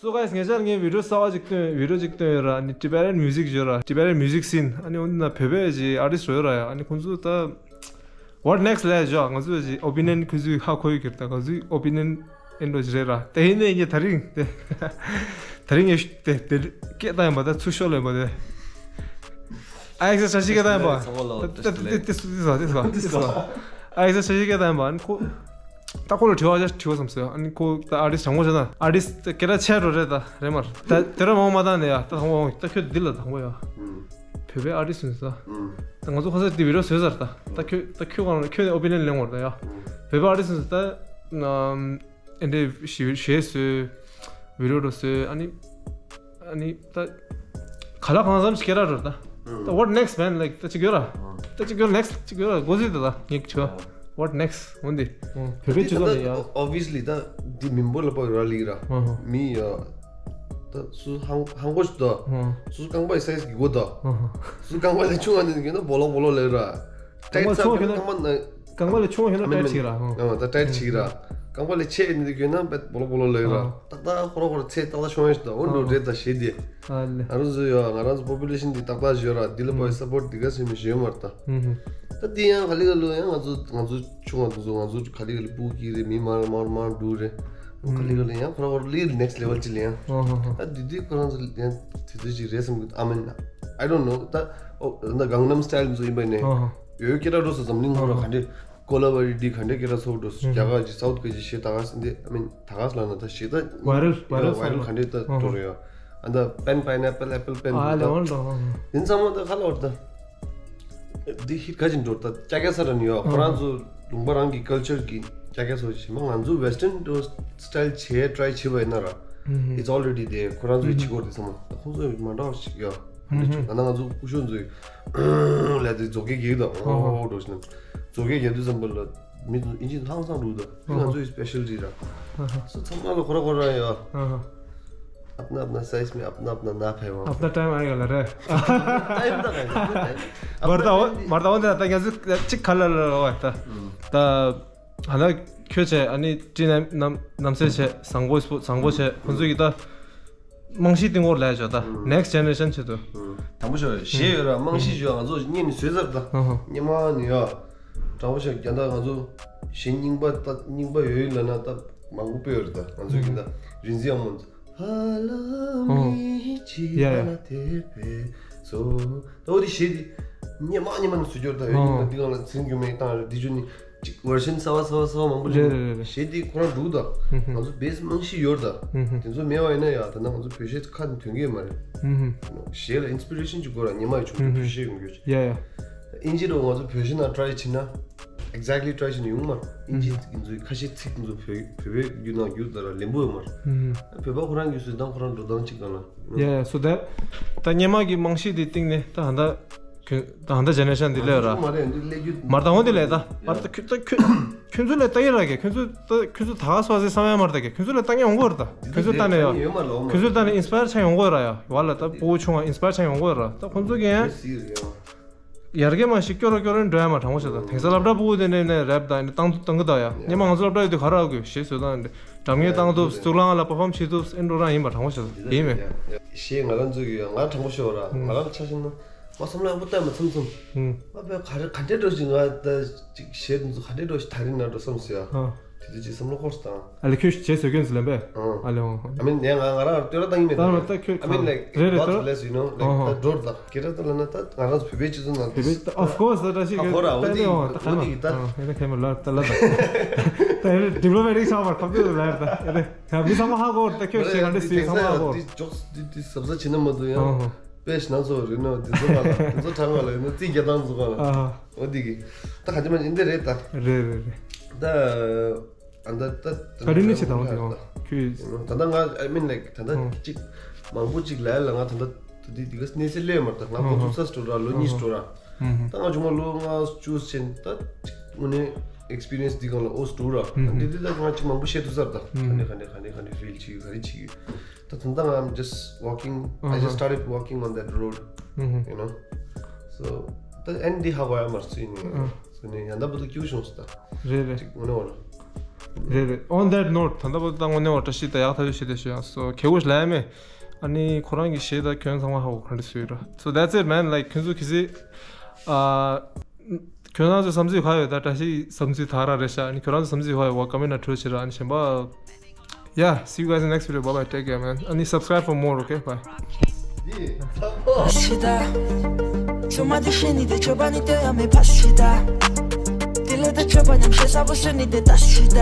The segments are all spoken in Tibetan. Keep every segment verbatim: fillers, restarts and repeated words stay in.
So guys, ངེད་ཅག་ངས་video གསར་པ་ཅིག་བཏོན། video ཅིག་བཏོན་ཡོད་ར། ཨ་ནི་Tibetan music ཡོད་ར། Tibetan music scene. ཨ་ནི་འོ་ན་བོད་པའི་ཅིག་artist་ཡོད་ར་ཡ། ཨ་ནི་ཁོང་ཚོ་ད་what next ལས་བྱོས། ང་ཚོས་ཅིག་opinion ཁོང་ཚོས་ཧ་གོ་ཡོད་ཀྱི་རེད། ད་ང་ཚོའི་opinion ཨེ་འགྲོ་ཅིག་རེད་ར། དེ་ཡིན་ནའི་ངས་ད་རིང་དེ་ད་རིང་ངས་དེ་དེ་སྐད་བཏང་ཡིན་པ། ད་ཚུར་ཤོག་ལ་ཡིན་པ་དེ། ཨ་ཡེག་སི་བཀྲ་ཤིས་སྐད་བཏང་ཡིན་པ། ད་ད་ད་ད་ད་ད་ད་ད་ཨ་ཡེག་སི་བཀྲ་ཤིས་སྐད་བཏང་ཡིན་པ། ཨ་ནི་ཁོ། ད་ཁོ་ལ་དྲི་བ་ཅིག་དྲི་བ་བསམ་སོང་། ཨ་ནི་ཁོ་ད་artist་དྲང་པོ་བྱས་ན་artist་སྐད་གྲགས་ཆེ་འགྲོ་རེད་ད་རེད་མར། ད་དེ་ར་མང་མ་བཏང་ནས་ཡ། ད་དང་པོ་ད་ཁྱོད་འདི་ལ་དང་པོ་ཡ། ཨུམ། བོད་པའི་artist་ཡིན་ས། ཨུམ། ད་ང་ཚོ་ཁ་སང་དེ་video བཟོས་ཚར་ད། ད་ཁྱོད་ད་ཁྱོད་གང་ཁྱོད་ནས་opinion་ལེན་དགོས་རེད་ད་ཡ། ཨུམ། བོད་པའི་artist་ཡིན་ས་ད། ཨམ། ཨེ་འདྲའི་ཞེ་ཞེས་བཟོས། video་འགྲོ་བཟོས། ཨ་ནི། ཨ་ནི་ད། ག་ལ་གང་འཚམ་ཞིག་སྐད་གྲགས་འགྲོ་ད། ད་what next man? Like ད་ཅིག་ཡོད་ར། ད་ཅིག་ཡོད་next ཅིག་ཡོད་ར། གོ་ཟིག་ད་ད་ངས་ཁྱོད། What next? འོན་ཏེ། བོད་པའི་སྤྱི་ཚོགས་ལ་ཡ། Obviously ད་འདི་མི་འབོར་ལ་དཔག་ར་ལིག་ར། མི་ཡ། ད་སུ་ཧང་ཧང་གོ་ཞིག་ད། སུ་རྐང་པའི་size་གི་གོ་ད། སུ་རྐང་པ་ལས་ཆུང་བ་ནི་གྱོན་ན་སྦོ་ལོག་སྦོ་ལོག་ལེགས་ར། རྐང་པ་ཆུང་བ་གྱོན་ན། རྐང་པ་ན། རྐང་པ་ལས་ཆུང་བ་གྱོན་ན་tight་ཆིག་ར། ཨ་ད་tight་ཆིག་ར། རྐང་པ་ལས་ཆེ་ནི་གྱོན་ན་བེད་སྦོ་ལོག་སྦོ་ལོག་ལེགས་ར། ཏག་ཏག་ཁོ་ར་ཁོ་ར་ཚེ་ཏག་ཏག་ཤོང་ཡ་ཞིག་ད། འོན་ཏེ་རེད་ད་ཞེ་དེ། ཨ་ལེ། ང་རང་ཚོ་ཡ་ང་རང་ཚོ་population་འདི་ཏག་ཏག་ཞིག་ཡོད་ར། འདི་ལ་ཕར་support་འདི་ག་ཟེར་མི་ཞིག་ཡོད་མ་རེད་ད། ད་འདི་ཡང་ག་ལེ་ག་ལེ་ཡང་ང་ཚོ་ང་ཚོ་ཆུང་བ་འདུག་ཚོ་ང་ཚོ་ག་ལེ་ག་ལེ་སྤུ་གུ་རེད། མི་མང་མང་མང་འདུག་རེད། ག་ལེ་ག་ལེ་ཡང་ཁོ་ར་ཁོ་ར་ལིལ་next level་ཅིག་ལ་ཡང་། ད་འདི་འདི་ཁོ་རང་ཚོ་ཡང་དེ་ཚོ་ཅིག་རེད་བསམ་གི། I mean, I don't know. ད་ཨོ་ད་Gangnam Style་ཚོ་ཡིན་པ་ནས་ཡོད་སྐད་གྲགས་འགྲོ་ས་འཛམ་གླིང་ཁོ་ར་ག་འདྲ་ཀོ་ལ་བ་རི་འདི་ག་འདྲ་སྐད་གྲགས་ཚོགས་འགྲོ་ས། རྒྱ་གར་གྱི་South་གི་ཅིག་ཞེ་ད་ག་ས་འདི། I mean་ད་ག་ས་ལ་ན་ད་ཞེ་ད་viral viral་viral་ག་འདྲ་ད་འགྲོ་རེད་ཡ། ཨ་ད་pen pineapple apple pen་ཨ་ལེ་འོན་ཏོ། དེ་ཚང་མ་ད་ག་ལ་བར་ད། འདི་hit་ག་ཅིག་འགྲོ་ད་ཀྱ་ཀྱ་ས་ར་ནི་ཡོད། ཁོ་རང་ཚོ་ལུང་པ་རང་གི་culture་གི་ཀྱ་ཀྱ་ཚོ་ཞིག་མ། ང་ཚོ་western་དུ་style་བྱས་try་བྱས་པ་ཡིན་ན་ར། It's already there. ཁོ་རང་ཚོའི་བྱེད་སྒོ་དེ་ཚང་མ་ད་ཁོང་ཚོ་མ་འདྲ་བ་ཞིག་ཡོད། ད་ནང་ང་ཚོ་སྐུ་ཞབས་ཚོའི་ལས་དེ་མཛོ་སྐད་རྒྱག་ད་ཨོ་འགྲོ་ཞིག་ན་མཛོ་སྐད་རྒྱག་དུས་ཙམ་པ་ལ་མི་ཚོ་ཨིན་ཇི་ཧང་སང་འདུག་ད་ང་ཚོའི་specialty་ར། སོ་ཚང་མ་ལ་ཁོ་ར་ཁོ་ར་ཡོད། अपना अपना साइज में अपना अपना नाप है वहाँ। अपना टाइम आएगा ला रे। टाइम तक है। मरता हो मरता हो जाता है। कैसे चिक खा ला ला ला ता ता हना क्यों छे अनि टीन नम नम से छे संगो संगो छे। ཁོང་ཚོ་གི་ད་རྨང་གཞི་སྟེང་འོག་ལས་བྱོས་ད་next generation་ཆེད་དུ། དང་པོ་ཞོ་ཞེས་ཡོད་ར། རྨང་གཞི་ཞོ་ང་ཚོ་གཉིས་ནི་བཟོས་ཚར་ད། ཧ་ཧ། སྙེ་མ་ནི་ཡ། དང་པོ་ཞོ་རྒྱ་ད་ང་ཚོ་གཞན་རྙིང་པ་ད་རྙིང་པ་ཡོད་ཡོད་ལ་ན་ད་མང་པོ་སྤེལ་ཡོད་རེད་ད། ང་ཚོ་གི་ད་རིན་འཛིན་ཨ་མོ་ཧ་ལམ་ཧོ། མི་ཅི་ཡ་ཡ། ཧ་ལ་དེ་བས་སོ། ད་འོ་དེ་ཞེས་དེ་སྙེ་མ་སྙེ་མ་ནི་བཟོས་ཡོད་ད། ཡོད་ཡོད་ད། འདི་གང་ལ་ཚིག་རྒྱུ་མེད་བཏང་རེད། འདི་ཆུ་ནི་ཅིག་version་གསར་བ་གསར་བ་གསར་བ་མང་པོ་རེད་རེད་རེད་རེད། ཞེས་དེ་ཁོ་རང་འདུག་ད། ཧུམ་ཧུམ། ང་ཚོ་base་རྨང་གཞི་ཡོད་ད། ཧུམ་ཧུམ། དེ་ཚོ་མེད་པ་ཡིན་ན་ཡ་ད་ན་ང་ཚོ་བོད་གཞས་ཁ་ནས་ཐོན་གི་ཡོད་མ་རེད། ཧུམ་ཧུམ། གཞས་ལ་inspiration་ཅིག་དགོས་ར། སྙེ་མ་ཡི་བྱུང་དུས་བོད་གཞས་ཡོང་རྒྱུ་ཅིག་ཡ་ཡ། ཨིན་ཇི་རུ་ང་ཚོ་བོད་གཞས་ནང་try་བྱེད་ན་exactly try་བྱེད་ན་ཡོང་མ་རེད། ཨིན་ཇི་ཡིན་ཚོ་ཁ་ཤས་ཚིག་ཚོ་བོད་བོད་པའི་རྒྱུ་ནང་རྒྱུ་ད་ར་ལེན་པོ་ཡོད་མ་རེད། ཧུམ་ཧུམ། བོད་པ་ཁོ་རང་གི་བཟོས་སྟངས་ཁོ་རང་འགྲོ་སྟངས་ཅིག་གང་ལ། ཡ་ཡ། so that ད་སྙེ་མ་གི་རྨང་གཞི་དེ་སྟེང་ནས་ད་ཧ་ད། ཁྱོད་ད་ཧན་ད་generation་འདི་ལས་ར། མ་རེད་འདི་ལས་རྒྱུ། མར་ད་འོང་འདི་ལས་ད། མར་ད་ཁྱོད་ད་ཁྱོད་ཁྱོད་ཚོ་ལས་ད་ཡིན་ར་གི། ཁྱོད་ཚོ་ད་ཁྱོད་ཚོ་ད་ག་སོ་སེ་བསམ་ཡ་མར་ད་གི། ཁྱོད་ཚོ་ལས་ད་ངས་འོང་གོ་ར་ད། ཁྱོད་ཚོ་ད་ནས་ཡ། ཁྱོད་ཚོ་ད་ནས་inspire་ཆགས་ཡོང་གོ་ར་ཡ། བ་ལ་ད་ཕྲུ་གུ་ཆུང་བ་inspire་ཆགས་ཡོང་གོ་ར། ད་ཁོང་ཚོ་གི་ཡ། ཡར་རྒྱས་མ་ཞིག་སྐྱོ་ར་སྐྱོ་ར་འགྲོ་ཡ་མ་དྲང་པོ་ཞིག་ད། དེང་སང་སློབ་གྲྭ་ཕྲུ་གུ་དེ་ནས་ནས་rap་ད་ནས་བཏང་བཏང་གི་ད་ཡ། སྔོན་མ་ང་ཚོ་སློབ་གྲྭ་ཡོད་དུས་ག་ར་གི་གཞས་བཟོ་སྟངས་འདི་སྒྲ་སྙན་བཏང་ཐུབ། གཙུག་ལག་ལ་perform་བྱེད་ཐུབ། ཨེ་འགྲོ་རང་ཡིན་པ་དྲང་པོ་ཞིག་ད་ཡིན་མེད། གཞས་ང་རང་ཚོ་གི་ང་དྲང་པོ་ཞིག་ར། ང་རང་ལ་ཆ་བཞག་ན། ང་བསམ་བློ་ཡག་པོ་བཏང་མ་ཚུམ་ཚུམ། ཧུམ། ང་བས་ག་རེ་ག་འདྲས་འགྲོ་ཞིག་ང་ད་ཅིག་གཞས་འདི་ཚོ་ག་འདྲས་འགྲོ་ཞིག་ད་རིང་ན་འགྲོ་བསམ་སོང་ཡ། ཧ། དེ་དུས་ཅིག་བསམ་བློ་འཁོར་སོང་། ཨ་ལེ་ཁྱོད་བྱས་བཟོད་མཁན་ཚོ་ལེན་པས། ཨ་ལེ་ཧོ་ཧོ། I mean་ནས་ང་ང་རང་ལྟོས་ར་བཏང་གི་མེད་ད། ད་ཁྱོད་I mean like རེད་རེད་ད། Less you know like ད་འགྲོ་ད་གེ་ར་ད་ལ་ན་ད་ང་རང་ཚོ་བོད་པའི་སྤྱི་ཚོགས་ནང་དུ་ད་of course་ད་ད་ཞིག་ད་ཧོ་ར་འོ་དེ་ད་ཧོ་དེ་གི་ད་ཨ་ཡ་ད་ཁེ་མ་ལ་ད་ལ་ད་ད་diplomatic་ཆགས་པར་ཁབ་ཏུ་ལ་ད་ཨ་ད་མི་ཚང་མ་ཧ་གོ་ད་ཁྱོད་ཞིག་ག་འདྲས་སུ་ཚང་མ་ཧ་གོ། དེ་ཇོགས་དེ་དེ་ཟབ་ས་བྱེད་ན་མ་འདུག་ཡང་། དཔེ་ཞིག་ན་ཚོ་རེད་ནོ་དེ་ཚོ་མ་ལ་དེ་ཚོ་གྲང་བ་ལ་ཡིན་ན་རྩིས་རྒྱག་སྟངས་ཚོ་ག་ལ། ཨ་ཧ། འོ་དེ་གི་ད་ག་ཅི་མ་ཡིན་དེ་རེད་ད། རེད་རེད་རེད། ད་ཨ་ད་ད་ག་རེ་ནི་ཆེ་དང་དེ་གང་ཁྱོད། ད་ད་ང་I mean like་ད་ད་ཅིག་མང་པོ་ཅིག་ལ་ལ་ང་ད་ད་དེ་དེ་ག་གནས་ཚུལ་ལས་མ་ད་ང་ཨ་ཧ་ཁོ་ཚོ་ས་སྤྲོ་ར་ལོ་གཉིས་སྤྲོ་ར། ད་ང་ཆུང་མ་ལོ་ལྔ་བཅུ་ཕྱིན་ད་ཅིག་དངོས་གནས་experience་འདི་གང་ལ་ཨོ་སྤྲོ་ར། ད་འདི་འདི་ད་ང་ཅིག་མང་པོ་བཤད་ཐུབ་ས་ར་ད་ག་ནས་ག་ནས་ག་ནས་ག་ནས་feel་བྱེད་ག་རེ་བྱེད། ད་ད་ལྟ་I'm just walking. I just started walking on that road, you know. So ད་ཨན་འདི་ཧ་གོ་ཡ་མ་སུ་ནི་སུ་ནི་ཡང་ད་བུ་ད་ཀྱུ་བྱུང་སུ་ད། རེད་རེད། ཅིག་ངོ་ནས་བ་ལ། རེད་རེད། On that note, ད་ལྟ་བར་དུ་ད་དངོས་གནས་བ་བཀྲ་ཤིས་ད་ཡག་ཐག་ཆོད་བྱས་ཏེ་ཞུ་ཡང་སོ་ཁེ་བོ་ལས་མེད། ཨ་ནི་ཁོ་རང་གི་གཞས་ད་ཁྱོད་ཚང་མ་ཧ་གོ་ག་འདྲ་སུ་ཡོད་ར། So that's it, man. Like, ཁྱོད་ཚོ་གི་སི་ཨ་ཁྱོད་རང་ཚོ་བསམ་ཚུལ་ག་ཡོད། ད་བཀྲ་ཤིས་བསམ་ཚུལ་ད་ར་རེད་ཤག་ཨ་ནི་ཁྱོད་རང་ཚོ་བསམ་ཚུལ་ག་ཡོད་བ་ཀ་མེན་ན་འཕྲོད་བྱེད་ར། ཨ་ནི་གཞན་པ Yeah, see you guys in the next video. Bye bye. Take care, man. ཨ་ནི་subscribe for more, okay? Bye. ཕ་སི་ད། ཚོད་མ་དེ་ཤེས་ནི་དེ་ཆོས་པ་ནི་ལྟོས་ཡ་མེད་ཕ་སི་ད། དེ་ལས་ད་ཆོས་པ་ཉམས་ཤེས་ས་བོ་སོན་ནི་དེ་ད་སི་ད།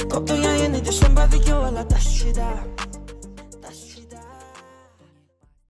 ཐོབ་ཏུ་ཡང་ཡོད་ནི་དེ་སོན་པ་བི་ཀྱོ་བ་ལ་ད་སི་ད།